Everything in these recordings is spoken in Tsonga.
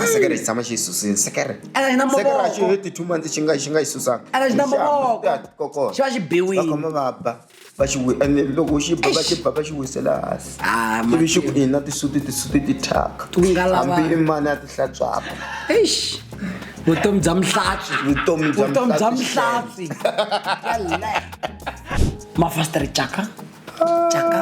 Mara sekere xi tshama xi yi susile sekere. Ene xi na Sekere a xi mavoko. heti 2 months xi nga yi susanga. Ene xi na mavoko. Kokona. Xi va xi biwile. Va khoma va ba. Va xi wi ene loko xi ba va xi ba va xi wisela hansi. Ah, Ivi xi ku ina tisuti tisuti ti thyaka. Ku nga lava- Hambi i mani a ti hlantswaka. Eish. Vutomi bya muhlatsi. Vutomi bya Vutomi bya muhlatsi. muhlatsi. Mafastere chaka. Chaka.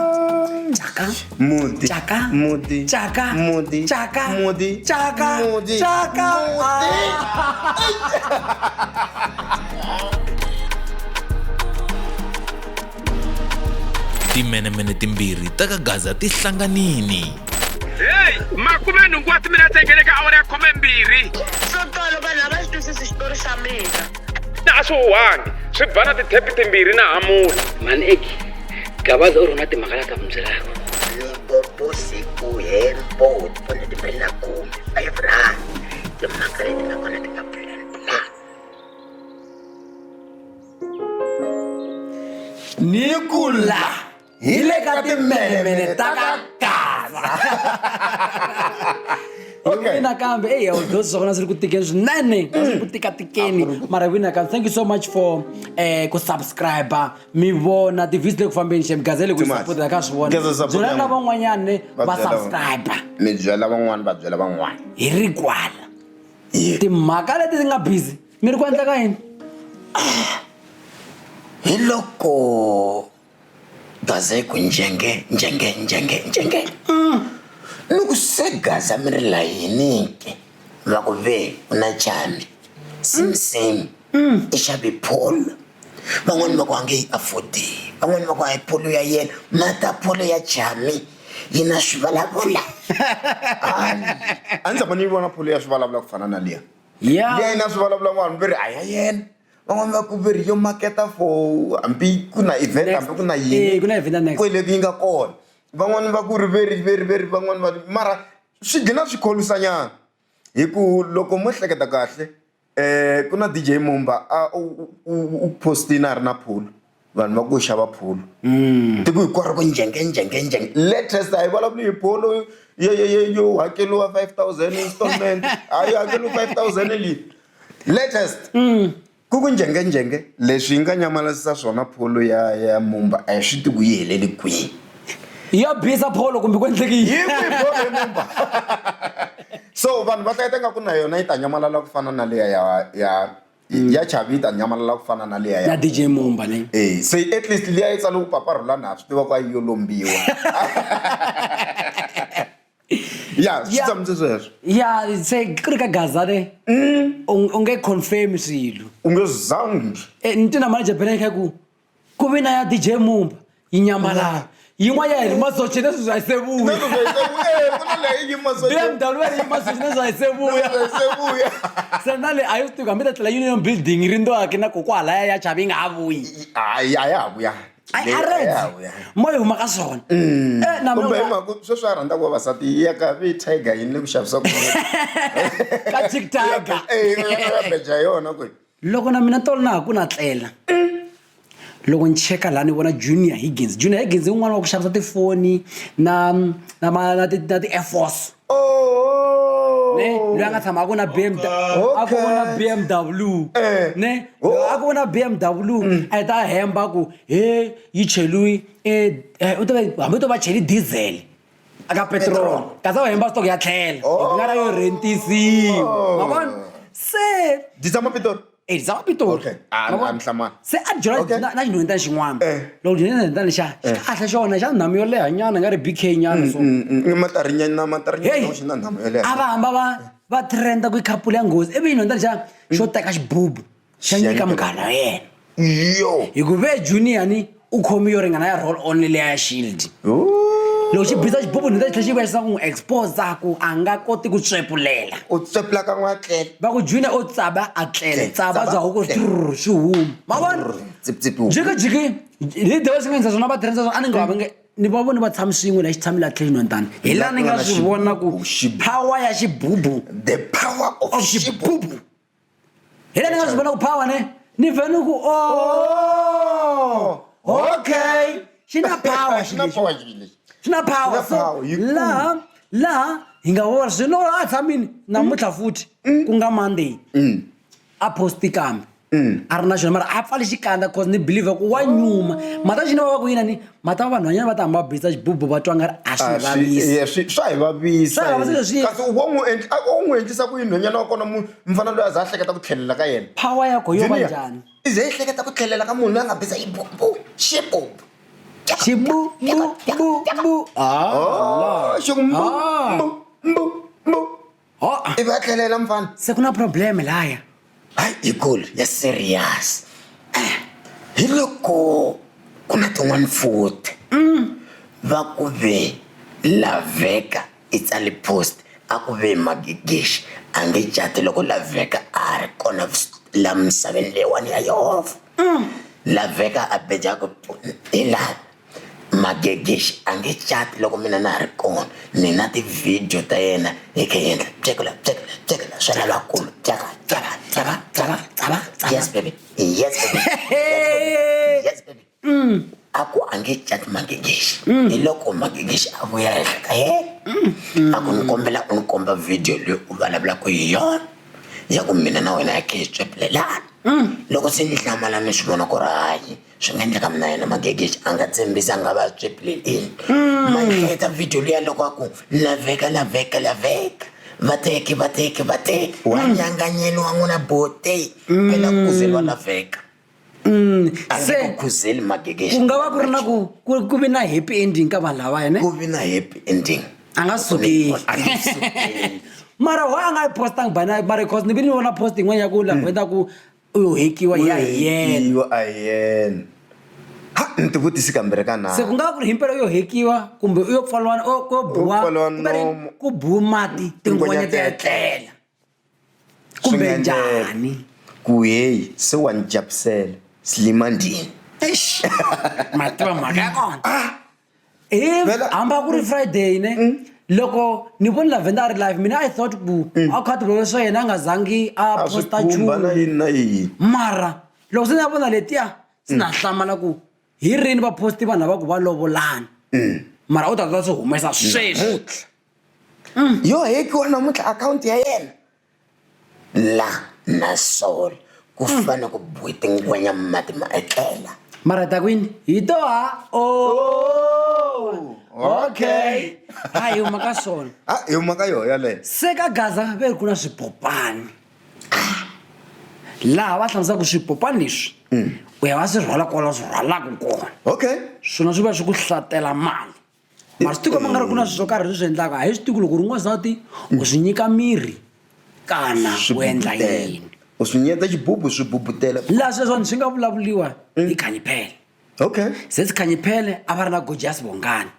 Chaka. Muti. Chaka. Muti. Chaka. Muti. Chaka. Muti. Chaka. Muti. Chaka. Muti. Timenemene timbirhi ta ka Gaza ti hlanganini. Heyi, 80 wa timinetse yi nghene ka awara ya 12. Swo tolo vanhu a va xi twisisi xitori xa mina. Na a swi huhangi, swi ba na tithepi timbirhi na hamula. Mhani eki Gabaza u ri na timhaka la ta mi byelaka. Limpopo siku hempo tipone timbirhi na khume 5 rand timhaka leti nga kona ti nga plan plan. Ni ku la hi le ka timenemene ta ka Gaza. Okay. Hi nakambe eyi although swa kona swi ri ku tikeni swinene swi ri ku tikatikeni mara hi nakambe thank you so much for ku subscribe mi vona ti-videos le ku fambeni xem Gaza le ku Too much. support ka swi vona Gaza support byela ya na n'wina. van'wanyana Va va byela subscribe Mi byela van'wani va byela van'wani. hi ri kwala Yeah. timhaka leti ti nga busy mi ri ku endleka yini? Hi loko Gaza yi ku njhenge njhenge njhenge njhenge. Ni ku se Gaza mi ri la yini ke? Va ku ve u na chami. Sim sim. I xave polo. Van'wani va ku a nge yi afford-i. Van'wani va ku a hi polo ya yena. Mata polo ya chami yi na swivulavula. A ndzi tshama ni yi vona polo ya swivulavula ku fana na liya. Ya. Liya yi na swivulavula vanhu va ri a ya yena. Van'wani va ku ve ri yo maketa for hambi ku na event Next. hambi ku na yini. Eh, ku na event ya next. Kwele yi nga kona. Van'wani va ku ri ve ri ve ri ve ri van'wani va mara swi gcina swi khorwisa nyana. Hi ku loko mo hleketa kahle ku na DJ Mumba a u post-ini a ri na polo vanhu va ku xava polo. Tiko hinkwaro ku njhenge njhenge njhenge latest a hi vulavuli hi polo yo yo yo yo hakeriwa 5000 installment a yi hakeriwi 5000 leyi latest ku ku njhenge njhenge leswi yi nga nyamalasisa swona polo ya Mumba a hi swi tivi ku yi helele kwihi. Ya bisa polo kumbe ku endleke yini? Hi kwihi polo ya Mumba? So vanhu va hleketa nga ku na yona yi ta nyamalala ku fana na liya ya Chavi yi ta nyamalala ku fana na liya ya na DJ Mumba ne. Eh, se at least liya yi tsale ku Papa Rhulani ha swi tiva ku a yi yo lombiwa. Ya, swi tshamise sweswo. Ya, se ku ri ka Gaza ne. U nge confirm swilo. U nge zangi. Eh, ni twi na manager Bene kha ku ku vi na ya DJ Mumba yi nyamalala. Yin'wana ya hi ri masoche leswi swa se vuya. Leswi swa se vuya, ku na leyi yi masoche. BMW ya yi masoche leswi swa se vuya. Se vuya. Se na le a yi swi tivi hambi ta tlela Union Building ri ndo na kokwalaya ya Chavi yi nga ha vuyi. Hayi a ya ha vuya. Ai, Leyi a a red. ya ha vuya. Moya huma ka swona. Eh, na Kumbe hi mina mhaka sweswi a rhandza ku vavasati yi ya ka vi tiger yini le ku xavisa ku ka TikTok. Eh, ya beja yona ku. Loko na mina tolo na ha ku na tlela. Loko ni cheka laha ni vona Junior Higgins. Junior Higgins i un'wana wa ku xavisa tifoni na na ma na ti na ti Air Force. Oh. Ne, loyi a nga tshama a ku na BMW, a ku na BMW. Eh. Ne, a ku na BMW, a ta hemba ku he yi cheliwi eh u ta va hambi to va cheli diesel aka petrol. Kasi a hemba stock ya tlhela. Hi nga ra yo rentisiwa. Ma vona? Se Di tshama Pitori? Eh, di tshama Pitori. Okay. Ah, Ma vona? a ni hlamali. Se a byela Okay. na xinhwentana xin'wana. Eh. Loko xinhwentana lexiya xi kahle xona xa nhamu yo leha nyana nga ri BK nyana so. Matarinyana matarinyana Hey. xi na nhamu yo leha. A va hamba va trenda ku i couple ya nghozi ivi xinhwentana lexiya xo teka xibubu xa nyika munghana wa yena. Yo. Hi ku ve Junior ni u khomi yo ringana ya roll on leya ya shield. Loko xi bisa xibubu ni ta xi tlhela xi vuya xi ku n'wi expose ku a nga koti ku tswepulela. U tswepula kan'we a tlela. Va ku Junior o tsaba a tlela, tsaba Tsaba, bya huku tlela. trrr, swi huma. Ma vona? Tsip tsip. Jiki jiki hi dewa swi nga endla swona va trendza swona a ni nga va nge ni va voni va tshami swin'we la xi tshami la tlhelo nhwentana. Hi laha ni nga swi vona ku power ya xibubu. The power of Of xibubu. Hi laha ni nga swi vona ku power ne ni vhe ni ku oh Okay. Xi na power Xi na xilo lexi. power xilo lexi. Xi na power. Xi na So power, yi laha Hi nga vona swino a tshamini namuntlha futhi ku nga Monday. A posti kambe. A ri na xona mara a pfali xikandza cause ni believe ku wa nyuma. Mata xini va va ku yini ni mata vanhwanyana va ta hamba va bisa xibubu va twa nga ri a swi vavisi. Yeah, swa hi vavisa. Swa hi vavisa leswi. Kasi wo n'wi endla a wo n'wi endlisa ku yini nhwanyana wa kona mfana loyi a za a hleketa ku tlhelela ka yena. Power ya ko yo va Junior, njhani? I ze yi hleketa ku tlhelela ka munhu loyi a nga bisa xibubu xibubu. Xibu bu bu bu. Ah. Oh, xi ku mbu Ah. mbu mbu mbu. Oh. Ivi a tlhelela mfana. Se ku na problem laya. Hayi yikulu ya serious. Hi loko ku na tin'wani futhi va ku ve laveka i tsale post a ku ve Magigixi a nge cati loko laveka a ri kona la misaveni leyiwani ya Yehovha. Laveka a beja ku hi laha Magegexi a nge cati loko mina na ha ri kona ni na ti-video ta yena hi kha hi endla cekela cekela cekela swa lavakulu caka caka caka caka Tsava, tsava. yes baby yes baby yes baby a ku a nge cati Magegexi hi loko Magegexi a vuya henhla ka yena a ku ni kombela u ni komba video leyi u vulavulaka hi yona ya ku mina na wena hi khe hi tswepulelana loko se ni hlamala ni swi vona ku ri hayi swi nga endleka mina yena Magegexi a nga tshembisi a nga va tswepuleleni ma hleketa video liya loko a ku laveka laveka laveka vateki vateki vateki wa nyanganyeliwa n'wina bote phela ku kuzeliwa laveka a nge Se ku khuzeli Magegexi ku nga va ku ri na ku vi na happy ending ka vanhu lava ne? Ku vi na happy ending. A nga sukeli. A nge sukeli. Mara why a nga yi postangi bana mara cause ni vi ni vona post yin'wana ya ku Lavenda ku u yo hekiwa ya hi yena. Hekiwa a hi yena. Ha ni ti vutisi kambirhi ka Se ku nharhu. nga va ku ri himpela u yo hekiwa kumbe u yo pfaliwa o ko buwa pfaliwa kumbe ri nomu. ku buwa mati tingwenya ti etlela. Swi Kumbe nga endleka. njhani? Ku heyi se wa ni japisela Slima ndini. Eish. Ma tiva mhaka ya kona. If Vela- hamba ku ri Friday ne loko ni voni Lavenda a ri live mina I thought ku a kha a ti swa yena a nga zangi a A swi posta khumba na nchumu. yini na yini. Mara loko se ni ya vona letiya se na hlamala ku hi rini va posti vanhu lava ku va lovolana. Mara u ta ta swi humesa sweswi. Namuntlha. Yo hekiwa namuntlha akhawunti ya yena. La na sol ku fana ku buwe tingwenya mati ma etlela. Mara ta kwini hi to ha oh Okay. hayi huma ka swona. Ah, hi huma ka yoho yaleyo. Se ka Gaza ve ri ku na swipopani. Laha va hlamuselaka ku swipopani leswi u ya va swi rhwala kwala swi rhwalaka kona. Okay. Swona swi va swi ku hlatela mali. Mara swi tikomba nga ri ku na swilo swo karhi leswi swi endlaka a hi swi tivi ku loko u ri n'wansati u swi nyika mirhi kana u endla yini. U swi nyeta xibubu swi bubutela. Laha sweswiwani swi nga vulavuriwa hi Khanyiphele. Okay. Since Khanyiphele a va ri na Gorgeous Bongani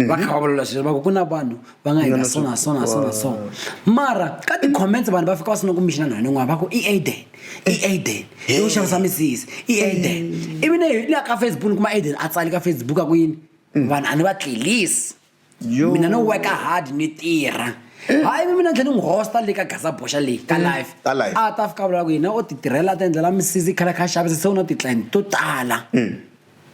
va kha va vulavula sweswo va ku ku na vanhu va nga endla so na so na so na so. Mara ka ti-comments vanhu va fika va sungula ku mixina nhwana yin'wana va ku i Aiden, i Aiden, i u xavisa misisi, i Aiden. Ivi ni ya ka Facebook ni kuma Aiden a tsale ka Facebook a ku yini vanhu a ni va tlelisi. Mina no work hard ni tirha. Hayi mina ni tlhela ni n'wi hosta le ka Gaza Boxa leyi ka live. Ka live. A ta fika a vula ku yena u ti tirhela a ti endlela misisi khale kha xavisa se u na ti-client to tala.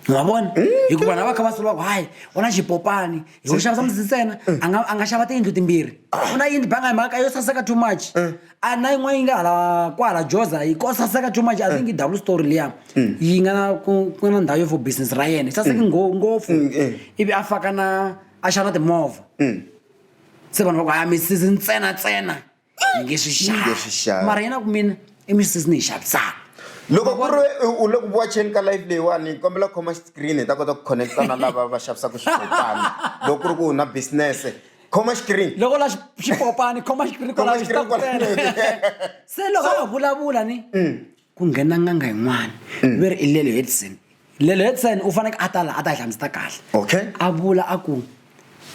Wa vona? Hikuva vanhu va kha va sula ku hayi u na xipopani hi ku xavisa misisi ntsena a nga xava tiyindlu timbirhi. U na yindlu banga hi mhaka yo saseka too much. A na yin'wana yi nga hala kwahala Joza yi ko saseka too much I think i double story liya. Yi nga na ku ku na ndhawu yo for business ra yena yi saseke ngopfu. Ivi a faka na a xava na timovha. Se vanhu va ku haya misisi ntsena ntsena yi nge swi Yi nge swi xavi. xavi. Mara yena ku mina i misisi ni yi xavisaka. Loko ku ri u le ku wacheni ka live leyiwani ni kombela khoma screen hi ta kota ku connecta na lava va xavisaka swipopani. Loko ku ri ku u na business khoma screen. Loko la xipopani khoma screen Khoma kwalaho xi ta screen ku kwalaho. tela. Se loko a vulavula ni ku nghena n'anga yin'wana ve ri i Lelo Edson. Lelo Edson u fanekele a ta la a ta hi hlamusela kahle. Okay. A vula a ku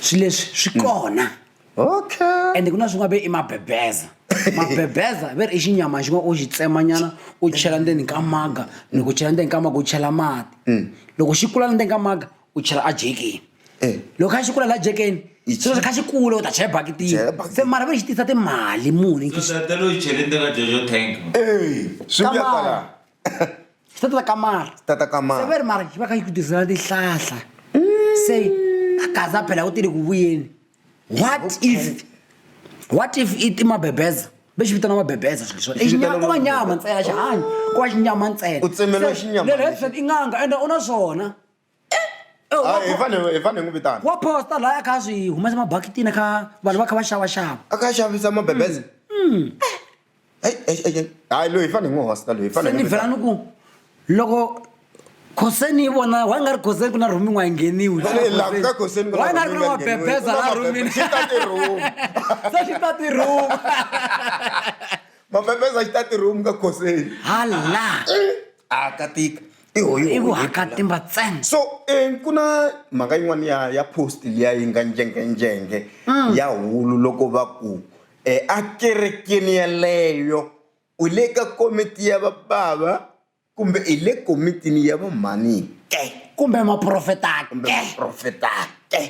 swilo leswi swi kona. Okay. Ende ku na swin'wana ve i mabebeza. Mabebeza ve ri i xinyama xin'wana u xi tsemanyana u chela ndzeni ka maga loko u chela ndzeni ka maga u chela mati. Loko xi kula ndzeni ka maga u chela a jekeni. Loko kha xi kula la jekeni sweswo kha xi kula u ta chela bakitini. Chela bakitini. Se mara ve ri xi tisa timali muni. Tata loyi chele ndzeni ka Jojo tank. Swi vuya Kamara. kwala. Xi tata kamara. Tata kamara. Se ve ri mara xi va kha xi ku tisela tihlahla. Se a Gaza phela u tile ku vuyeni. What if What if i ti mabebeza ve xi vitana mabebeza swilo leswiwani. Xi I vitana ko va nyama mabebeza. ntsena xihanyi ko va xinyama ntsena. U tsemeriwa Se, xinyama lero lexi. Headset i n'anga ende u na swona. Eh, Ah, hi fanele hi fanele hi n'wi vitana wa posta laya a kha a swi humesa mabakitini a kha vanhu va kha va xavaxava. A kha a xavisa mabebeza. Hey, hey, hey, hey. Hayi loyi hi fanele hi n'wi hosta loyi hi Se fanele hi ni n'wi vhela vitana. ni ku loko Khoseni yi vona why nga ri Khoseni ku na room yin'wana yi ngheniwi Va le laha ka Khoseni ku na why nga ri room ku na yi nga ngheniwi? mabebeza Ku na la roomini mabebe- xi ta ti-room. se xi ta ti-room Mabebeza xi ta ti-room ka Khoseni. hala A ka tika. I hoyi i hoyi. vuhakatimba ntsena. So ku na mhaka yin'wana ya ya post liya yi nga njengenjenge ya hulu loko va ku a kerekeni yeleyo u le ka komiti ya vabava kumbe i le komitini ya vamhani ke kumbe maprofeta kumbe ke maprofeta ke.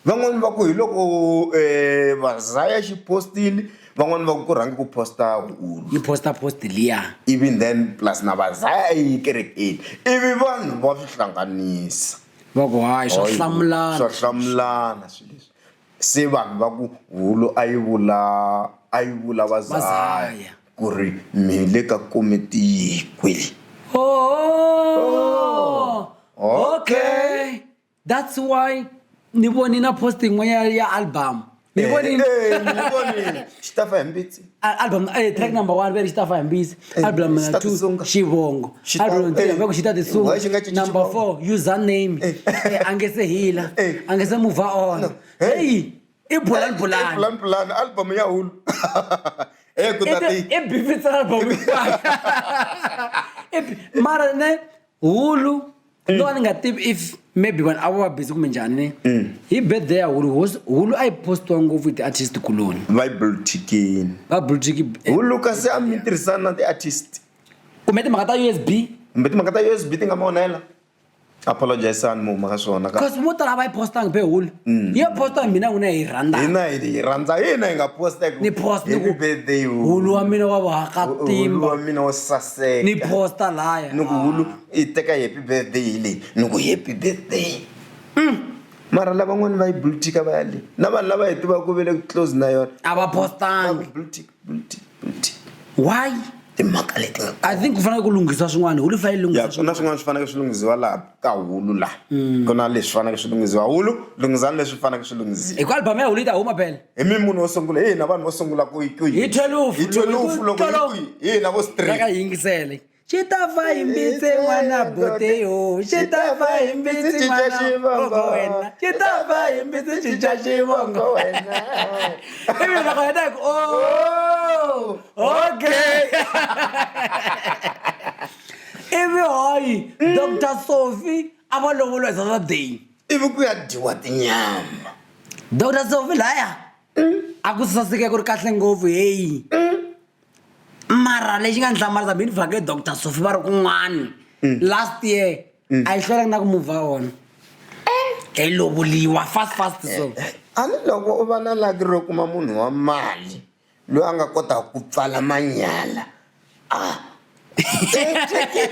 Van'wani va ku hi loko vazaya xi postile, van'wani va ku ku rhange ku posta hulu yi posta post liya ivi then plus na vazaya yi kerekeni ivi vanhu va swi hlanganisa va ku hayi swa Hayi, hlamulana swa hlamulana swilo leswi se vanhu va ku hulu a yi vula a yi vula vazaya Vazaya. ku ri mi le ka komiti yihi kweli. Oh, okay. That's why ni voni na post yin'wana ya album. Ni voni Ni voni xi ta fa hi mbitsi. Album track number 1 veri xi ta fa hi mbitsi. Album Xi ta number 2 tisunga. xivongo. Xi ta- Album number 3 veko xi ta tisunga. Why xi nga cinci Number xivongo? 4 username. A nge se hila. A nge se move on. No. Hey, i bulani bulani. Bulani bulani album ya hulu. Ku ta ti. I bifisa album hinkwayo. Mara ne hulu no a ni nga tivi if maybe vanhu a vo va busy kumbe njhani ne. Hi birthday ya hulu, hulu a yi postiwa ngopfu hi ti-artist kuloni. Va yi blue tickini. Va blue tick. Hulu kasi a mi tirhisana na ti-artist. Kumbe timhaka ta USB. Kumbe timhaka ta USB ti nga ma onhela. Apologize-ani mo huma ka swona ka. Because vo tala a va yi postanga be hulu. Yi ya posta hi mina n'wina hi rhandza. Hina hi rhandza, hina hi nga posta ku Ni post ni happy ku birthday hulu. Hulu wa mina wa Hulu vuhakatimba. wa mina wo saseka. Ni posta laya. Ni ku hulu i teka happy birthday hi leyi. Ni ku happy birthday. Mara lavan'wana va yi blue tick va ya le. Na vanhu lava hi tivaka va le close na yona. A va postangi. Va ku blue tick, blue tick, blue tick. Why? Timhaka leti nga I think ku fanele ku lunghisiwa swin'wana. Hulu fanele yi lunghisiwa Ya, ku na swin'wana swi faneleke swi lunghisiwa laha ka hulu laha. Ku na leswi faneleke swi lunghisiwa. Hulu, lunghisani leswi faneleke swi lunghisiwa. Hi ku album ya hulu yi ta huma phela. Hi mi munhu wo sungula, hi hina vanhu vo sungula ku yi, ku yi. Hi 12. Hi 12 loko hi ku yi, hi hina vo stream. Ka yingisele. Xi ta fa hi mbitsi n'wana bote yo. Xi ta fa hi mbitsi n'wana bongo wena. Xi ta fa hi mbitsi cinca xivongo wena. Ivi loko heta hi ku, oh, okay. Ivi hayi, Doctor Sophie a va lovoriwa hi Saturday. Ivi ku ya dyiwa tinyama. Doctor Sophie laya a ku saseke ku ri kahle ngopfu heyi. Mara lexi nga ni hlamarisa mi ni vhake Doctor Sophie va ri kun'wani last year a yi hlwelanga na ku move on. Yi lovoliwa fast fast so. A ni loko u va na lucky ro kuma munhu wa mali loyi a nga kotaka ku pfala manyala. Take it.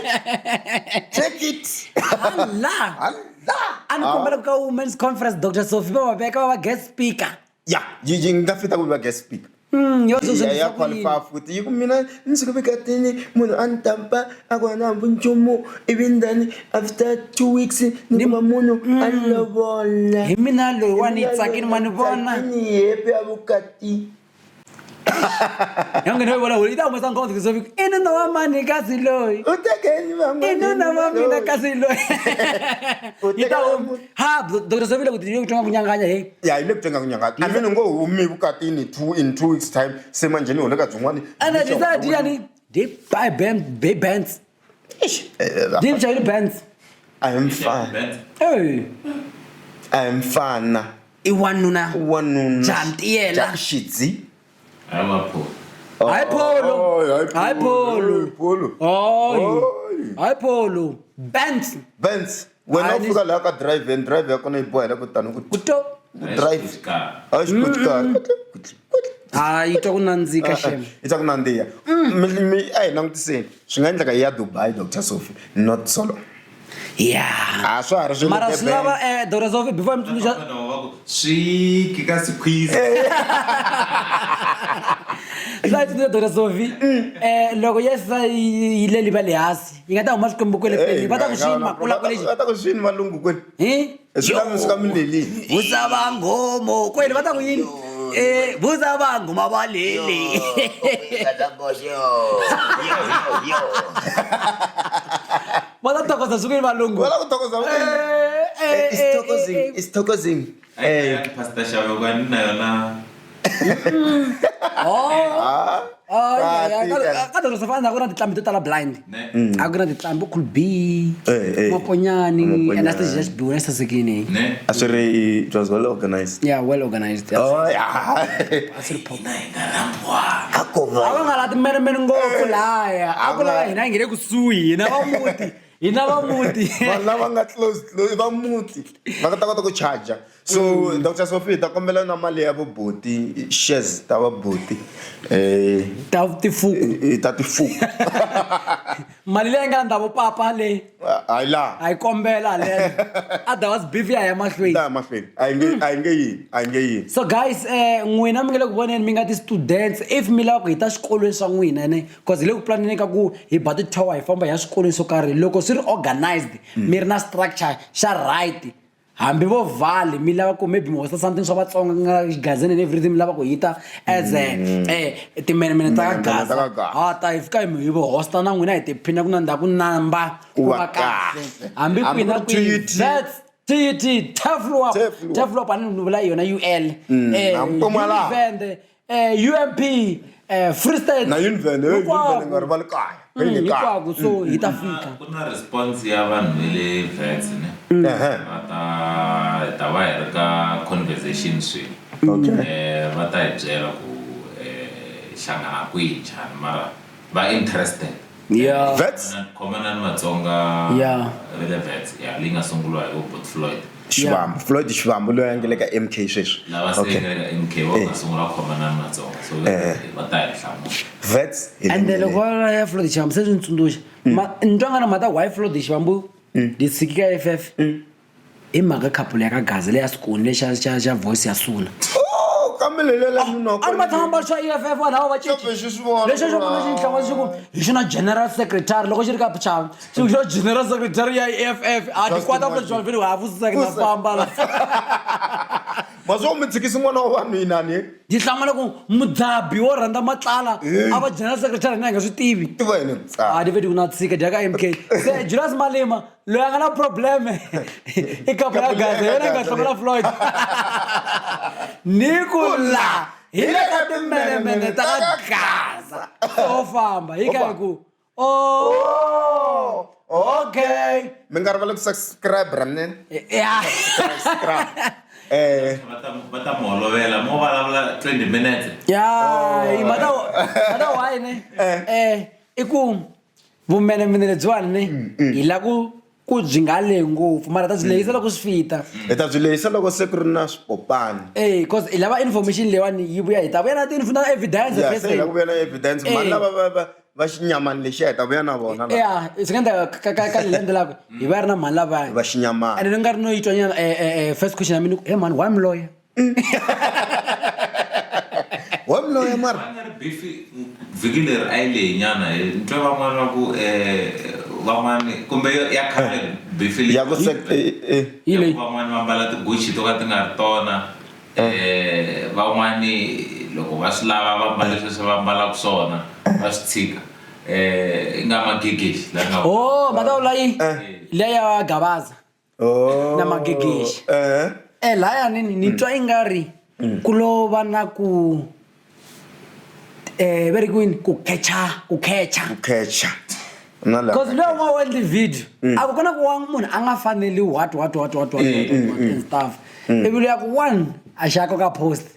Take it. Hala. Hala. A ni kombela ka Women's Conference Doctor Sophie va va veka va va guest speaker. Ya, yi nga fita ku va guest speaker. Yo sweswo Ya, swi ya endlisa ku yini? qualify futhi. Yi ku mina ni suke vukatini, munhu a ni tampa, a ku a na hambi nchumu, ivi then after 2 weeks ni kuma munhu a ni lovola. Hi mina loyiwani yi tsakini ma ni vona. Ni happy a vukati. Ya nghena yi vona yi ta humesa ngoma Doctor Sophie, i nuna wa mani kasi loyi? U tekeni van'wana I nuna wa mina loyi. kasi loyi. U Yi ta tekela huma. Ha, Doctor Sophie le ku ti twa ku nyanganya he. Ya, yi le ku twenga ku nyanganya. A mi ni ngo humi vukatini in 2 weeks time, se manjhe ni hole ka byin'wani. Ene ti sa ti yani, di buy band, bay bands. Eish, Di mchayeli bands. I am fine. Bands. Hey. I am fine. I wanuna. Wanuna. Jantiyela. Ja xidzi. Hayi Mapholo. Hayi Pholo. Hayi Hayi Pholo. Pholo. Hayi. Hayi. Hayi Pholo. Bands. Bands. Wena Hayi u fika laha ka drive and drive ya kona yi boha la ku tani ku Ku to. ku drive. Hayi xipotikari. Hayi yi twa ku nandzika xem. Yi twa ku nandziha. Mi a hi langutiseni. Swi nga endleka yi ya Dubai Doctor Sophie, not solo. Ya. A swa ha ri swi Mara swi lava Dr. Sophie before mi tsundzuxa Vanhu va ku swiki ka sikhwizi. swi lava tsundzuxa Dr. Sophie loko yes yi le liva le hansi yi nga ta huma xikwembu kwele pele va ta ku swini makula kwele Va ta ku swini valungu kwele. hi Swi lava swi ka milelini. vusa vangomo kwele va ta ku yini vusa vangoma va lele va ta thokoza swi kwini valungu Va la ku thokoza Eh, eh, It's eh, thokozing, eh, it's thokozing. Ai pastor Xavi ka ni na yona. Oh. Ah. Ah, Ah, tika. ka Dr. Sophie a ku na tinqambi to tala blind Ne. a ku na tinqambi Cool B Eh, eh. Maponyani Maponyani. and a stage xa xibiwa na sasekini Ne. A swi ri it was well organized. yeah well organized Oh yeah. a swi ri pop A ko a va va nga la timenemene ngopfu laya a ku lava va- hina hi nge le kusuhi hina va muti hina va muti Vanhu lava nga close close va muti va ta kota ku charger. So Dr. Sophie ta kombela na mali ya voboti shares ta vaboti ta tifuku ta tifuku. mali leyi nga landza vopapa leyi Hayi laha. a yi kombela haleno otherwise beef ya ya mahlweni Ta ya mahlweni. A yi nge a yi nge yini, a yi nge yini. So guys n'wina mi nga le ku voneni mi nga ti-students if mi lava ku hi ta swikolweni swa n'wina ne cause hi le ku planeni ka ku hi ba ti-tour hi famba hi ya swikolweni swo karhi loko swi ri organized mi ri na structure xa right hambi vo vhali mi lava ku maybe mi hosta something swa vatsonga ku nga xigazeni and everything mi lava ku hita as timenemene ta ka Timenemene ta gaza ka Gaza. ha ta hi fika hi vo hosta na n'wina hi tiphina ku na ndhaku namba Ku ku va va kahle kahle. hambi Hambi kwihi na ku ri kwihi TUT. That's TUT Teflop Teflop. Teflop a ni vula yona UL na Mpumalanga. Univende UMP Free State Na Univen, eh, Hinkwako. Univen nga ri va le kaya. Va le kaya. Hinkwako so hi ta fika Ku na response ya vanhu va le Vets ne. Ehe. Va ta hi ta va hi ri ka conversation swin'we. Okay. Va ta hi byela ku hlangana kwihi njhani mara va interested. Yeah. Vets? Khomanani Vatsonga Yeah. va le Vets ya leyi nga sunguriwa hi vo Bot Floyd. Xivambu, Floyd Xivambu loyi a nga le ka MK sweswi. Lava se Okay. nga le ka MK va nga sungula Khomanani Vatsonga so va ta hi hlamula. Vets hi le and then loko ndleleni. va ya Floyd Shivambu se swi ni tsundzuxa ni twa nga na mhaka why Floyd Shivambu ni tshiki ka FF hi mhaka couple ya ka Gaza leya Sikoni lexa xa xa voice ya Suna Oh, kambe lelela nuna a ni va tshama va swa EFF vanhu ava va cinci Kambe xi swi vona lexo xo vona xi hlangana xi ku hi xona general secretary loko xi ri ka chava xi ku xona general secretary ya EFF a ti Just kwata imagine. ku xona vhele ha vusiseka na famba la Maswo mi tshikisi n'wana wa vanhu inani. Yi hlamala ku mudzabi wo rhandza matlala a va general secretary na hi nga swi tivi Tiva yini a ti veti ku na tshika dya ka MK se Julius Malema loyi a nga na problem i kapu ya Gaza yena yi nga hlamala Floyd ni ku la hi le ka timenemene ta ka Gaza so famba hi ka hi ku oh okay Mi nga rivali ku subscribe ra mina. ya Subscribe. Va ta va ta mi holovela mo vulavula 20 minutes. ya mhaka mhaka why ne i ku vumenemene lebyiwani ne hi la ku ku byi nga lehi ngopfu mara ta byi lehisa loko swi fita Hi ta byi lehisa loko se ku ri na swipopani. Eh, cause hi lava information leyiwani yi vuya hi ta vuya na ti na evidence Yeah, se hi la ku person vuya na evidence. Mhani lava va va va xinyamani lexiya hi ta vuya na vona la. ya swi nga endleka ka ka ka leyi landzelaka hi va ri na mhani lavaya Va xinyamani. and ni nga ri no yi twa nyana first question ya mina ni ku hey mani why mloya Wa mloya mara. Va nga ri beef vhiki leri a yi lehi nyana hi ni twa van'wani va ku van'wani kumbe ya khale beef leyi Ya ku se eh. Yi leyi. Ya ku van'wani va mbala ti-Gucci to ka ti nga ri tona van'wani loko va swi lava va mbala leswi va mbalaka swona va swi tshika i nga magegexi la nga oh mhaka vula yi liya ya Gabaza Oh. Na magegexi. Eh. Lahayani ni twa i nga ri ku lo va na ku ve ri kwini ku khecha ku khecha Ku khecha. Na la. Cause loyi wa endli video a ku kona ku wa munhu a nga faneli what what what what what what what and stuff ivi loyi a ku one a xa koka post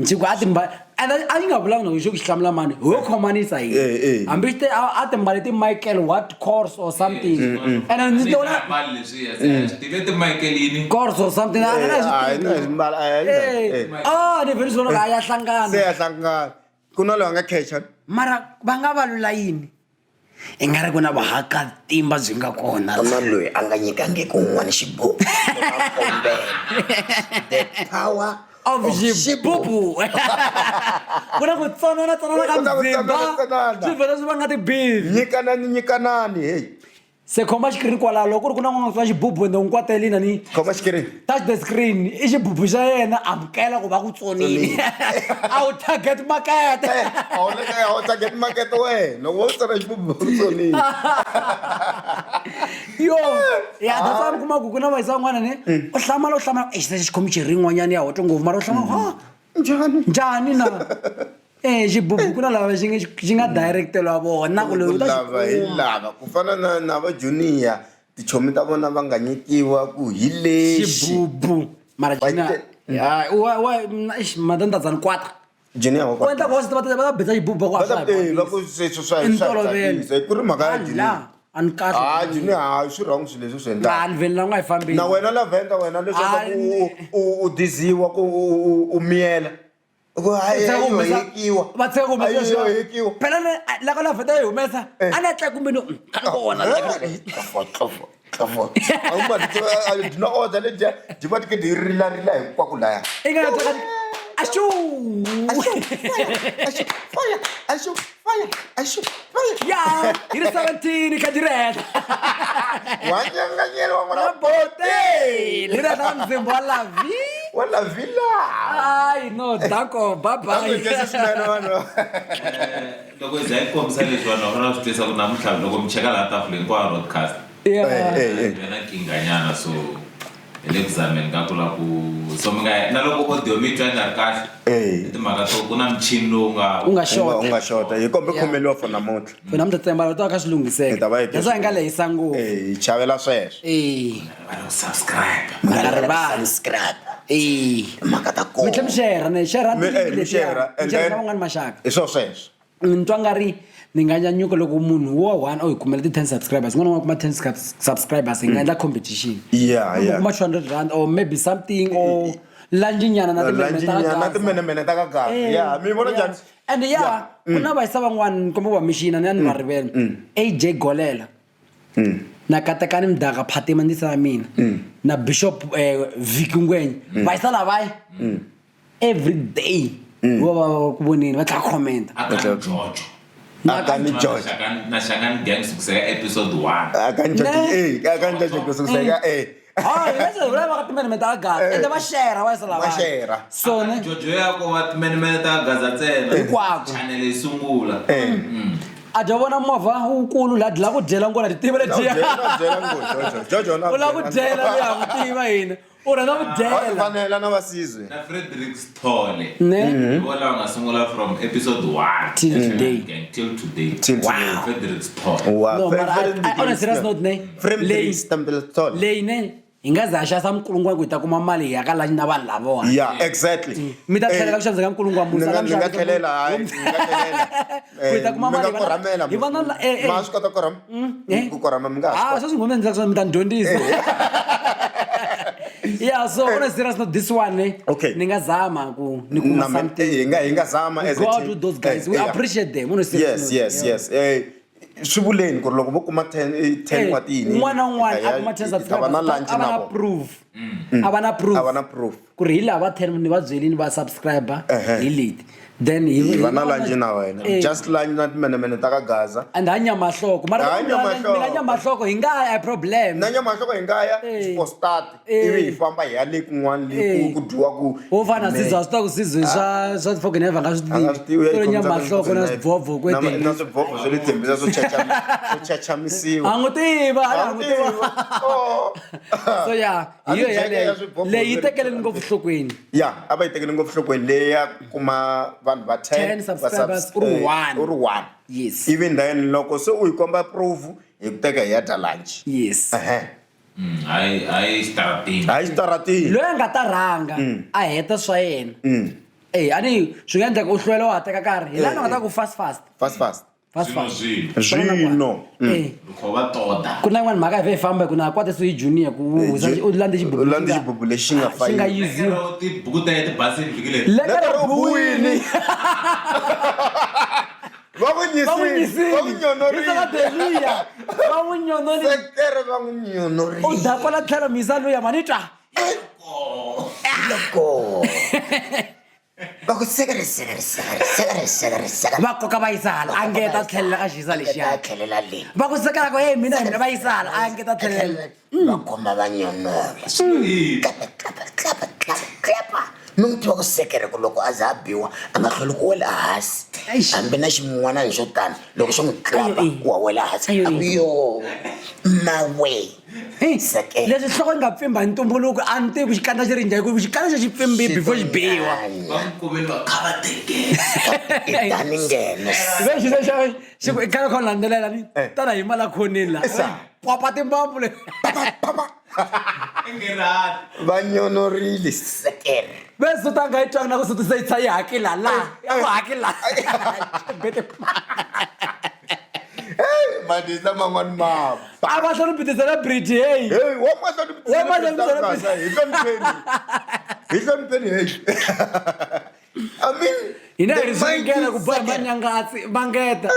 xi ku a timba and a yi nga vulanga na ku xi ku xi hlamula mani ho khomanisa Eh, hi eh. hambi xi te a timbale ti Michael what course or something and then ndzi tona mbali leswiya se swi tive ti Michael yini course or something a nga Eh, swi a tivi. hi na mbala a hi Eh, ah ni vhele swi vona ku a ya hlangana Se ya hlangana. Ku na loyi a nga khecha. mara va nga valula yini I nga ri ku na vuhakatimba byi nga kona. Ku na loyi a nga nyikangiki un'wana xibubu a kombela the power of xibubu. Ku na ku tsonana tsonana ka Ku na ku mzimba. tsonana-tsonana. Swi vhela swi vanga ti-beef. Nyikanani nyikanani hey. Se khoma xikirini kwalaho loko ku ri ku na n'wana swa xibubu ende u n'wi kwatelini ni Khoma xikirini. Touch the screen i xibubu xa yena amukela ku va ku tsonile. A wu target market. Eh, a wu le a wu target market wena loko wo tsona xibubu u tsonile. Yo, ya that's why mi kuma ku ku na vayisa van'wana ne u hlamala u hlamala exi se xikhomi xi rin'wanyana ya hotwe ngopfu mara u hlamala ha Njhani? njhani na eh xibubu ku na lava xi nga xi nga directelwa vona ku loyi u ta xi Lava hi kuma. lava ku fana na na va junior tichomi ta vona va nga nyikiwa ku hi lexi. Xibubu mara Va junior ya wa wa eish madandazana kwata. Junior wa U endla ku va ta va ta betsa xibubu va ku Va a ta swa ha eh va ku tsakisi. sweswo swa I swa ntolovelo. tsakisa ku ri mhaka ya junior. La a ni kahle. Ah junior ha swi wrong swilo leswi swi endlaka. La ni vheli la nga yi fambeli. Na wena Lavender wena leswaku Ah, u u diziwa ku u miyela. Ku hayi Tshika ku yo humesa- hekiwa. va tshika ku humesa Ayi, yo leswiya. hekiwa. Phela la ka Lavender yi humesa a ni tla kumbe no kha ni vona. Tlofo tlofo tlofo. A wu ma dyi na order ledyiya dyi va ti dyi rila rila hinkwako laya. I nga ta axu. Axu fire axu fire axu fire. Ya, hi ri 17 kha dyi ri henhla. Wa nyanganyela wa n'wana Bote. Hi ri henhla ka mzimba wa Lavi. Wa Lavila. Ay, no, danko, bye bye. Danko swinene vanhu. Loko hi za hi kombisa leswi vanhu va fanele va swi twisisa ku namuntlha loko mi cheka laha tafula hinkwayo broadcast. Yeah. Eh, eh. Hi na nkinghanyana so hi le ku zameni ka ku lava ku so mi nga na loko audio mi twa yi nga ri kahle Eh. i timhaka to ku na michini lowu nga U nga xota. U nga xota. Hi kombe khomeliwa for namuntlha. For namuntlha tsemba loko ta ka swi lunghiseka. Hi ta va hi That's why hi nga lehisa ngopfu. Eh, hi chavela sweswo. Eh. Va lo subscribe. Mi nga rivali. Subscribe. Eh. Mhaka ta kona. Mi tlhela mi share ne share Mi- eh, mi share, and Mi share na then- van'wani maxaka. Hi swo sweswo. Ni twa nga ri ni nga nyanyuka loko munhu wo one o hi kumela ti 10 subscribers n'wana wa kuma 10 subscribers hi nga endla competition. Yeah, yeah. Kuma 200 rand or maybe something or lanjinyana na timenemene ta ka Lanjinyana na Gaza. timenemene ta ka Gaza. Eh, Yeah, mi vona yeah. njhani? And yeah, ku na vayisa van'wana ni komba ku va mixina ni ya ni va rivele. AJ Golela. Na Katekani Mdaka Phatima ndisa ya mina. Na Bishop Vicky Ngwenya. Vayisa lavaya. Every day. Va va va ku voneni va tlhela comment. Akani Jojo. Akani Jojo. Na Shangani Gang sukuseka episode 1. Akani Jojo. Ne. Eh, Akani Jojo kusukuseka eh. Hayi, leswi hi vulaka va ka timenemene ta ka Gaza. Ende va share va yisa lavaya. Va share. So ne. Jojo ya ko va timenemene ta Gaza ntsena. Hinkwako. Channel yi sungula. Eh. A dya vona movha wukulu la dla ku dyela ngona ti tiva Na ledyiya. byela byela ngo Jojo. Jojo na U lava ku byela. dyela luya ku tiva hina. U rhandza ku Va dyela. fanela na vasizwe. Na Frederick Sithole. Ne? Hi vona lava nga sungula from episode 1 Till today. Gang, till today. Till today. Wow. Frederick Sithole. Wow. No, mara on a serious note ne. Frederick Leyi Sithole. leyi ne hi nga za xa nkulungwana ku hi ta kuma mali hi ya ka lunch na vanhu lavawa. Yeah, exactly. Mi ta tlhelela ku xavisa ka nkulungwana Ni musa nga ni nga tlhelela hayi, ni nga tlhelela. Ku hi ta kuma Mi mali nga korhamela. hi vona la eh eh. Ma swi kota ku korhama? Eh? Ku korhama mi nga ha Ah, swi kota. sweswi ngome endlaka swona mi ta ni dyondzisa. Yeah, so on a serious note, this one ne. Okay. Ni nga zama ku ni kuma Na me- something. eh, hi nga zama as a Go out team. with those guys. Eh, We yeah. appreciate them. On a serious Yes, note. yes, yes. Eh, swi vuleni ku ri loko vo kuma 10 eh, 10 wa tiyini. Un'wana na un'wana hi ta a kuma 10 hi ta va na subscribers. lunch A va na na vona. proof. A va na proof. A va na proof. Ku ri hi lava 10 ni va byelini va subscriber Ehe. hi leti. Then hi Hi va na lunch na wena. Eh. Just lunch na timenemene ta ka Gaza. And ha nyama hloko. Mara Ha nyama mina hloko. nyama hloko hi nga ya problem. Na nyama hloko hi nga ya Eh. for start Eh. ivi hi famba hi ya le kun'wana le Eh. ku dyiwa ku Wo fana na Sizwe, a swi tiva ku Sizwe swa Fokineva nga swi a nga swi tivi tivi. Ku ri nyama hloko na swibvobvo na kweteni. na swibvobvo swa le Tembisa swo chachamisiwa. A n'wi tiva, a A n'wi tiva. Oh. So yeah, A hi yo ni jeke ya yaleyo. swibvobvo Leyi yi swa le tekeleni ngopfu nhlokweni. Ya, a va yi tekeli ngopfu nhlokweni leyi ya kuma vanhu va 10 10 subscribers, u ri one. u ri one. Yes. Even then loko se u yi komba proof hi ku teka hi ya dya lunch. Yes. Ehe. Hayi hayi xitaratini. Hayi xitaratini. Loyi a nga ta rhanga a heta swa yena. Eh, a ni swi nga endleka u hlwela wa ha teka nkarhi. Hi laha ni nga ta ku fast fast. Fast fast. Fast Swino fast. swino. Zwino. Eh. Loko va toda. Ku na yin'wana mhaka hi fe hi famba hi ku na kwate se hi junior ku u landze xibubu U landze xibubu lexi xi nga xi nga fayiwa. yuziwa. Tibuku ta yena tibasini vhiki leri. Leka Leka ro ro buwini. buwini. Va n'wi Va n'wi nyisile, va n'wi nyisile. nyonorile. Hi Deliya. Va n'wi nyonorile. Sekere va n'wi nyonorile. U da kwala tlhelo misa luya mani twa. Loko va ku sekere sekere sekere sekere sekere sekere Va koka va yisa hala a ngeta tlhelela ka xiyisa lexiya. ta tlhelela le Va ku sekela ku hey mina hi mina va yisa hala a ngeta tlhelela. Va khoma va nyonola tlapa tlapa tlapa tlapa tlapa mi n'wi tiva ku sekere ku loko a za a biwa a nga hlweli ku wela hansi Eish. hambi na xin'wanani xo tani loko xo n'wi tlapa Ayo, eh. wa wela hansi Ayo, a ku eh. yo mawe Hey, Sekere. leswi nhloko yi nga pfimba hi ntumbuluko a ni tivi ku xikandza xi ri njhani ku xikandza xo xi pfimbi before xi biwa Va n'wi kumeli va kha va tekela. itani nghena ve xi xa xi ku i khale kha u landzelela ni Eh. tana hi mala khoneni la Esa. papa timbambu le Ingirani. Va nyonorile. sekere ve suta nga yi twangi na ku suti se yi tsha yi hakela la ya ku hakela Bete. Madisa man'wani ma ba. A va hloniphi ti-celebrity hey Hey, wa ma hloniphi Wa ma hloniphi ti-celebrity hi hlonipheni. Hi hlonipheni hey. I mean, hina hi the ri swingena ku boha mighty manyangatsi mangeta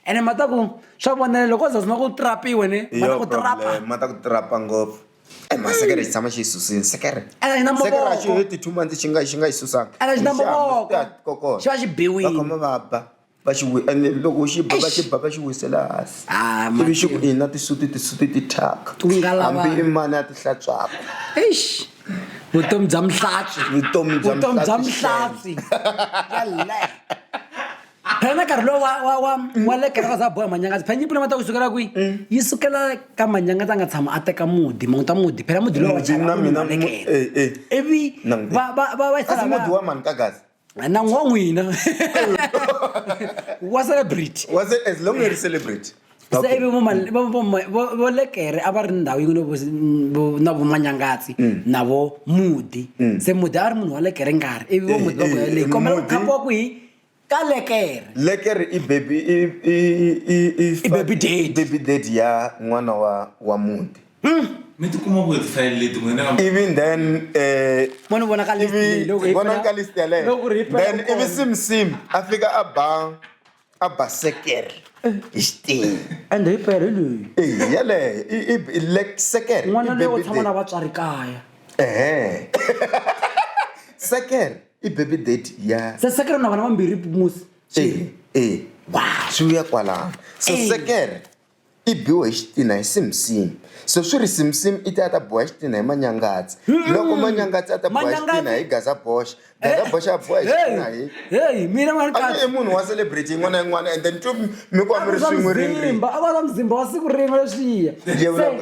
ene mata ku swa vonela loko za swi na ku trapiwe ne Hi ma ta yo ku trapa problem, ma ta ku trapa ngopfu. Eh, ma sekere xi tshama xi yi susile sekere. Ene xi na Sekere a xi mavoko. heti 2 months xi nga yi susanga. Ene xi na Hi xa mavoko. ha kokona. Xi va xi biwile. Va khoma va ba. Va xi wi ene loko xi ba va xi ba va xi wisela hansi. Ah, Ivi xi ku ina tisuti tisuti ti thyaka. Ku nga lava- Hambi i mani a ti hlantswaka. Eish. Vutomi bya mihlatsi. Vutomi bya Vutomi bya mihlatsi mihlatsi. Yale. Phela na nkarhi lowu wa lekere va za boha manyangatsi phela nyimpi leyi ma ta ku sukela kwihi yi sukela ka manyangatsi a nga tshama a teka mudi manguta mudi phela mudi lowu wa Mudi na chava mina munhu wa lekere. eh, eh. Ivi Nangu- va Kasi yisela mudi wa mani ka gazi? na n'wa n'wina wa celebrity Was it as long as celebrate? Se ivi vo lekere a va ri ndhawu yin'we na vomanyangatsi na vo mudi se mudi a ri munhu wa lekere nkarhi ivi vo Eh, mudi va ku eh, leyi eh, kombela ku Mudi. khapiwa kwihi ka lekere Lekere i baby i I baby daddy. Baby daddy ya n'wana wa mudi. Mi tikuma ku tifayele leti n'wina ka Even then mo ni vona ka list leyi ivi loko hi vona pela- ka list yaleyo. loko ri hi pela Then ku ivi kona. Sim Sim a fika a ba sekere hi xitini. ende hi pela hi loyi Eh yaleyo i sekere. i n'wana loyi wo baby tshama na daddy. vatswari kaya Ehe. Sekere i baby daddy ya se sekere na vana vambirhi musi eh eh Wow. swi vuya kwalano. So Eh. sekere i biwe hi xitina hi Sim Sim. So swi ri Sim Sim i ta ya ta boha xitina hi manyangatsi. Loko manyangatsi a ta boha Manyangatsi- xitina hi Gaza Boxa. Gaza Boxa a boha hi xitina hi heyi mina n'wana A ni i munhu wa celebrity yin'wana na yin'wana and then mi ku mi ri swin'we rini rini. mzimba a va swa mzimba wa siku rin'we leswiya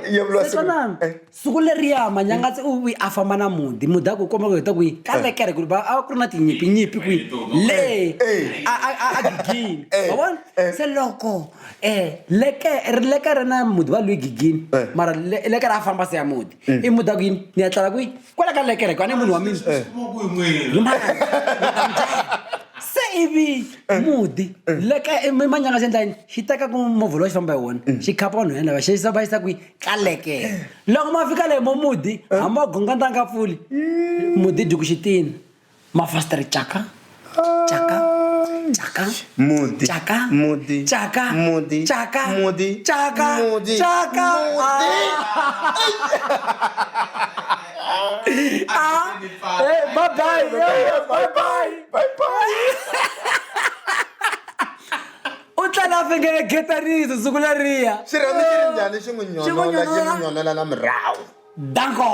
Yevula siku- twanana eh. siku leriya manyangatsi u vuyi a famba na mudi mudi a ku komba ku heta kwihi ka lekere ku ri a ku ri na tinyipinyipi kwihi le Eh. a gigini Eh. wa vona Eh. se loko leke ri lekere na mudi va lweyi gigini Eh. mara lekere a famba se ya mudi i mudi a ku yini ni ya tlala kwihi kwala ka lekere kwani munhu wa mina kuma ku hi n'wina. Se ivi mudi leke manyanga xi endla yini xi teka ku movha lowu xi famba hi wona xi khapa vanhu lava xi yisa va yisa kwihi ka lekere loko ma fika le mo mudi hambi wa gonga ntanga pfuli mudi duku xitina mafasitere caka caka caka Mudi. caka Mudi. caka Mudi. caka Mudi. caka Mudi. caka Mudi. Ah. Eh, bye bye bye bye Bye bye. U tlhela a fengele getanisi siku leriya Xirhami xi ri njhani xi n'wi Xi n'wi nyonola xi n'wi nyonola. nyonola na murahu. Danko.